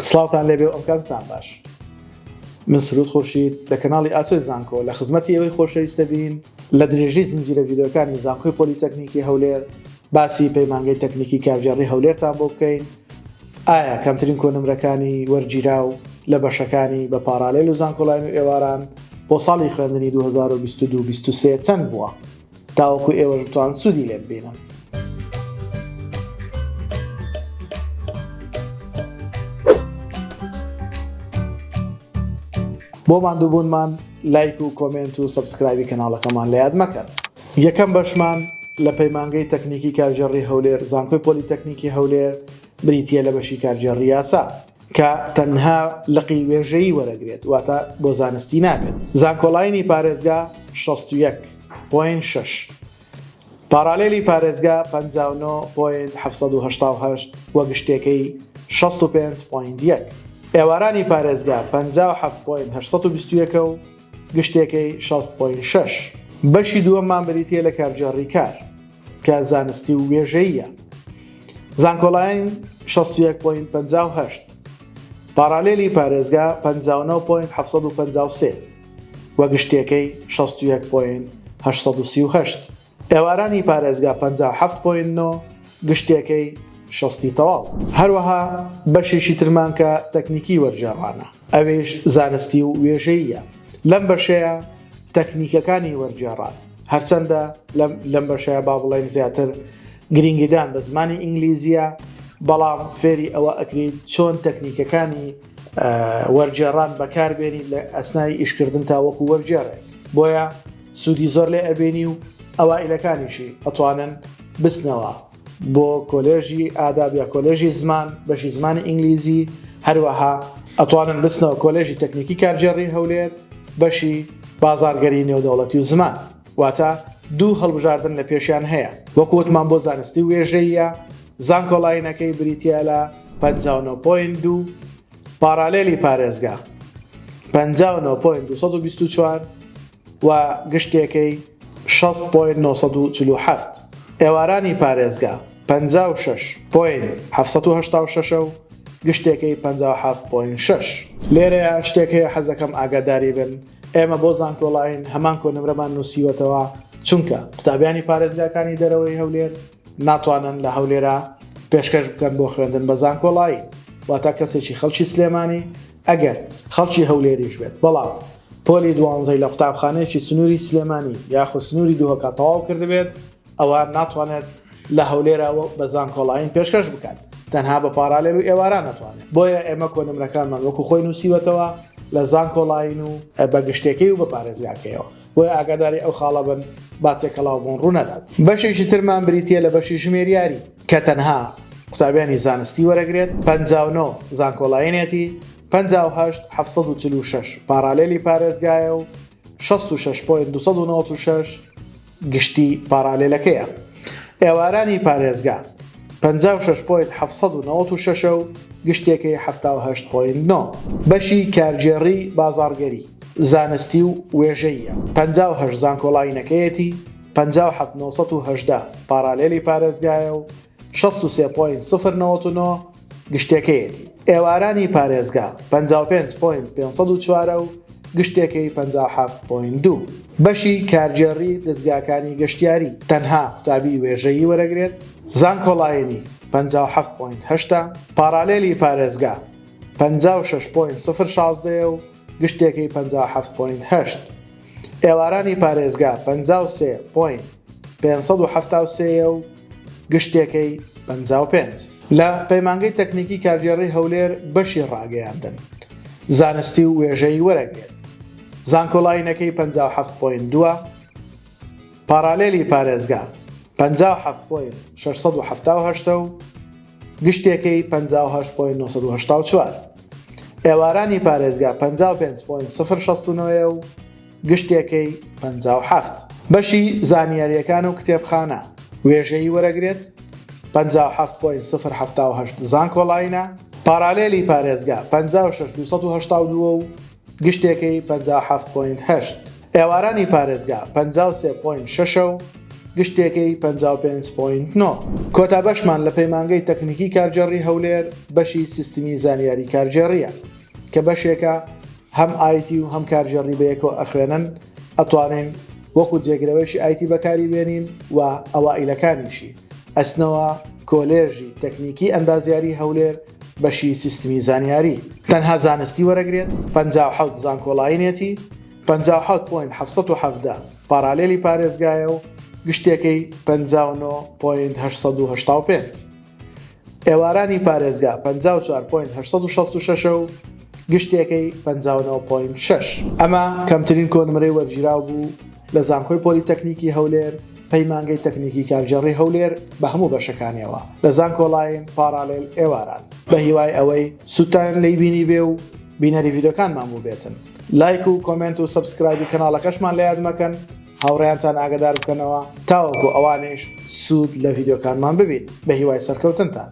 سڵاوتان لێبێ و ئەم کاتتان باش. من سرود خورشید لە کەناڵی ئاسۆی زانکۆ لە خزمەتی ئێوەی خۆشەویست دەبین لە درێژەی زنجیرە ڤیدیۆکانی زانکۆی پۆلیتەکنیکی هەولێر باسی پەیمانگەی تەکنیکی کارگێڕی هەولێرتان بۆ بکەین ئایا کەمترین کۆنمرەکانی وەرگیراو لە بەشەکانی بە پارالێل و زانکۆلاین و ئێواران بۆ ساڵی خوێندنی 2022 23 چەند بووە تاوەکو ئێوەش بتوان سوودی لێ ببینن. بۆ ماندووبوونمان لایک و comment و subscribe ی کەناڵەکەمان لە یاد مەکەن. یەکەم بەشمان لە پەیمانگەی تەکنیکی کارگێڕی هەولێر زانکۆی پۆلیتەکنیکی هەولێر بریتییە لە بەشی کارگێڕی یاسا. کە تەنها لقی وێژەیی وەرەگرێت واتە بۆ زانستی نابێت. زانکۆلاینی پارێزگا 61 point شەش، پاڕالێلی پارێزگا 59 point 788 و گشتێکەی 65 point یەک، ئێوارانی پارێزگا 57 point 821 و گشتێکەی 60 point شەش. بەشی دووەممان بریتییە لە کارگێڕی کار. کە زانستی و وێژەییە. زانکۆلاین 61.58، پاڕالێلی پارێزگا 59.753 و گشتیەکەی 61.838، ئێوارانی پارێزگا 57.9 گشتیەکەی شەستی تەواو. هەروەها بەشێکی ترمان کە تەکنیکی وەرگێڕانە ئەویش زانستی و وێژەییە. لەم بەشەیە تەکنیکەکانی وەرگێڕان هەرچەندە لەم لەم بەشەیە با بڵێین زیاتر گرینگیدان بە زمانی ئینگلیزیە بەڵام فێری ئەوە ئەکریت چۆن تەکنیکەکانی وەرگێڕان بەکاربێنیت لە ئەسنای ئیشکردن تا وەکو وەرگێڕێک بۆیە سوودی زۆر لێ ئەبینی و ئەوائیلەکانیشی ئەتوانن بچنەوە بۆ کۆلێژی ئاداب یا کۆلێژی زمان بەشی زمانی ئینگلیزی هەروەها ئەتوانن بچنەوە کۆلێژی تەکنیکی کارگێڕی هەولێر بەشی بازارگەری نێودەوڵەتی و زمان واتە دوو هەڵبژاردن لە پێشیان هەیە وەکو وتمان بۆ زانستی و وێژەیە زانکۆلاینەکەی بریتە لە 59.2 پارالێلی پارێزگا 59.224 و گشتێکەی 60 point 947، ئێوارانی پارێزگا 56 point 786 و گشتێکەی 57 point شەش. لێرەیا شتێک هەیە حەزەکەم ئاگاداری بن، ئێمە بۆ زانکۆلاین هەمان کۆنمرەمان نووسیوەتەوە، چونکە قوتابیانی پارێزگاکانی دەرەوەی هەولێر ناتوانن لە هەولێرا پێشکەش بکەن بۆ خوێندن بە زانکۆلاین، واتە کەسێکی خەڵکی سلێمانی ئەگەر خەڵکی هەولێریش بێت بەڵام پۆلی دوانزەی لە قوتابخانەیەکی سنووری سلێمانی یاخود سنووری دهۆکا تەواو کردبێت ئەوا ناتوانێت لە هەولێرا بە زانکۆلاین پێشکەش بکات تەنها بە پارالێل و ئێواران نەتوانێت بۆیە ئێمە کۆنمرەکانمان وەکو خۆی نووسیوەتەوە لە زانکۆلاین و بە گشتەکەی و بە پارێزگاکەیەوە بۆیە ئاگاداری ئەو خاڵە بن با تێکەڵاو بوون ڕوونەدات. بەشێکی ترمان بریتییە لە بەشی ژمێریاری کە تەنها قوتابیانی زانستی وەرەگرێت، 59 زانکۆلاینێتی، 58 746 پاڕالێلی پارێزگایە و 66 point 296 گشتی پاڕالێلەکەیە. ئێوارانی پارێزگا 56 point 796 و گشتێکەی 78 point 9. بەشی کارگێڕی بازاڕگەری. زانستی و وێژەییە، 58 زانکۆلاینەکەیەتی، 57 918 پاڕالێلی پارێزگایە و 63 point 099 گشتێکەیەتی. ئێوارانی پارێزگا 55 point 504 و گشتێکەی 57 point دوو. بەشی کارگێڕی دەزگاکانی گەشتیاری تەنها قوتابی وێژەیی وەرەگرێت، زانکۆلاینی 57 point هەشتە، پاڕالێلی پارێزگا 56 point 016 و گشتێکەی 57 point هەشت. ئێوارانی پارێزگا 53 point 573 یە و گشتێکەی 55. لە پەیمانگەی تەکنیکی کارگێڕی هەولێر بەشی ڕاگەیاندن زانستی و وێژەیی وەرەگرێت. زانکۆلاینەکەی 57 point دووە، پاڕالێلی پارێزگا 57 point 678 و گشتێکەی 58 point 984. ئێوارانی پارێزگا 55 point 069 و گشتێکەی 57. بەشی زانیارییەکان و کتێبخانە وێژەیی وەرەگرێت 57 point 078 زانکۆلاینە، پارالێلی پارێزگا 56 282 و گشتێکەی 57 point هەشت. ئێوارانی پارێزگا 53 point شەشە و. گشتێکەی 55.9. کۆتا بەشمان لە پەیمانگەی تەکنیکی کارگێڕی هەولێر بەشی سیستمی زانیاری کارگێڕییە کە بەشێکە هەم ئایتی و هەم کارگێڕی بەیەکەوە ئەخوێنن ئەتوانین وەکو جێگرەوەیشی ئایتی بەکاری بێنین و ئەوائیلەکانیشی ئەچنەوە کۆلێژی تەکنیکی ئەندازیاری هەولێر بەشی سیستمی زانیاری تەنها زانستی وەرەگرێت 57 زانکۆڵاینێتی 57 point 717 پارالێلی پارێزگایە و گشتێکەی 59 point 885 ئێوارانی پارێزگا 54 point 866 و گشتێکەی 59 point 6. ئەمە کەمترین کۆنمرەی وەرگیراو بوو لە زانکۆی پۆلیتەکنیکی هەولێر، پەیمانگەی تەکنیکی کارگێڕی هەولێر بە هەموو بەشەکانیەوە لە زانکۆلاین پاڕالێل ئێواران. بە هیوای ئەوەی سوودتان لێی بینیبێ و بینەری ڤیدۆکانمان بووبێتن. لایک و comment و subscribe ی کەناڵەکەشمان لە یاد مەکەن، هاوڕێیانتان ئاگەدار بکەنەوە تاوەکو ئەوانیش سوود لە ڤیدیۆکانمان ببین. بە هیوای سەرکەوتنتان.